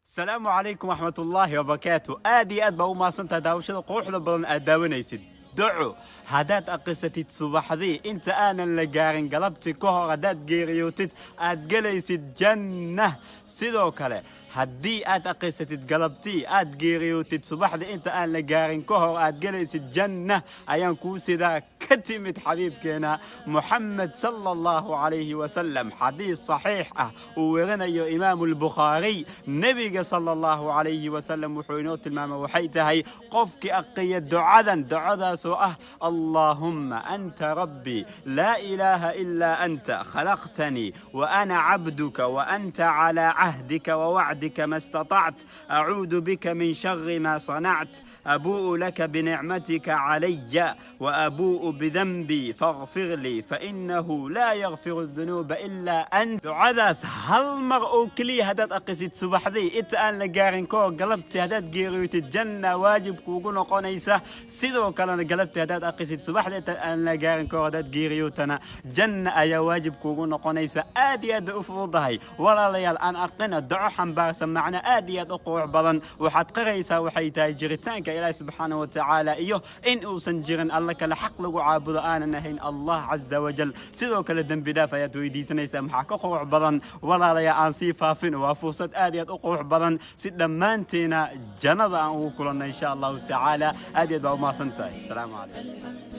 Asalaamu calaykum waraxmatullaahi wabarakaatu. Aad iyo aad baa u mahadsantahay daawashada quruxda badan aad daawanaysid. Duco haddaad aqrisatid subaxdii inta aanan la gaarin galabtii ka hor, haddaad geeriyootid, aad gelaysid janna. Sidoo kale, haddii aad aqrisatid galabtii, aad geeriyootid subaxdii inta aan la gaarin ka hor, aad gelaysid janna ayaan kuu sidaa, ka timid xabiibkeena Muxamed sala Allahu calayhi wasalam. Xadiis saxiix ah uu werinayo Imaamu Albukhaariy, nebiga sala Allahu calayhi wasalam wuxuu inoo tilmaamay waxay tahay qofkii aqiya ducadan, ducadaasoo ah: "Allaahumma anta rabbii, laa ilaaha ilaa anta, khalaqtanii wa ana cabduka, wa anta calaa cahdika wa wacdika ma istatactu, acuudu bika min shari ma sanactu, abuu'u laka binicmatika calaya wa abuu'u bidanbii, faghfir lii, fainahu laa yakfiru dunuuba ilaa ant." Ducadaas hal mar oo keliya haddaad aqisid subaxdii inta aan la gaarin kahor galabtii, haddaad geeriyootid, janna waajib kuugu noqonaysa. Sidoo kalena, galabtii haddaad aqisid, subaxdii inta aan la gaarin kahor haddaad geeriyootana, janna ayaa waajib kuugu noqonaysa. Aad iyo aad bay u fududahay. Walaalayaal, aan aqina duco xambaarsan macno aad iyo aad u qurux badan. Waxaad qiraysaa waxay tahay jiritaanka Ilaahi subxaanahu watacaala iyo in uusan jirin Alla kale xaq lagu caabudo aanan ahayn Allah caza wajal. Sidoo kale, dembi dhaaf ayaad weydiisanaysaa. Maxaa ka qurux badan? Walaalayaal, aan sii faafin. Waa fursad aad iyo aad u qurux badan si dhammaanteena jannada aan ugu kulanno, insha Allahu tacaala. Aad iyo aad baa u mahadsan tahay. Asalaamu calaykum. الحمد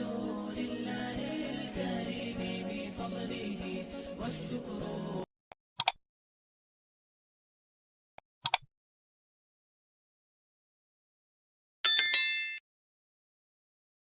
لله الكريم بفضله والشكر.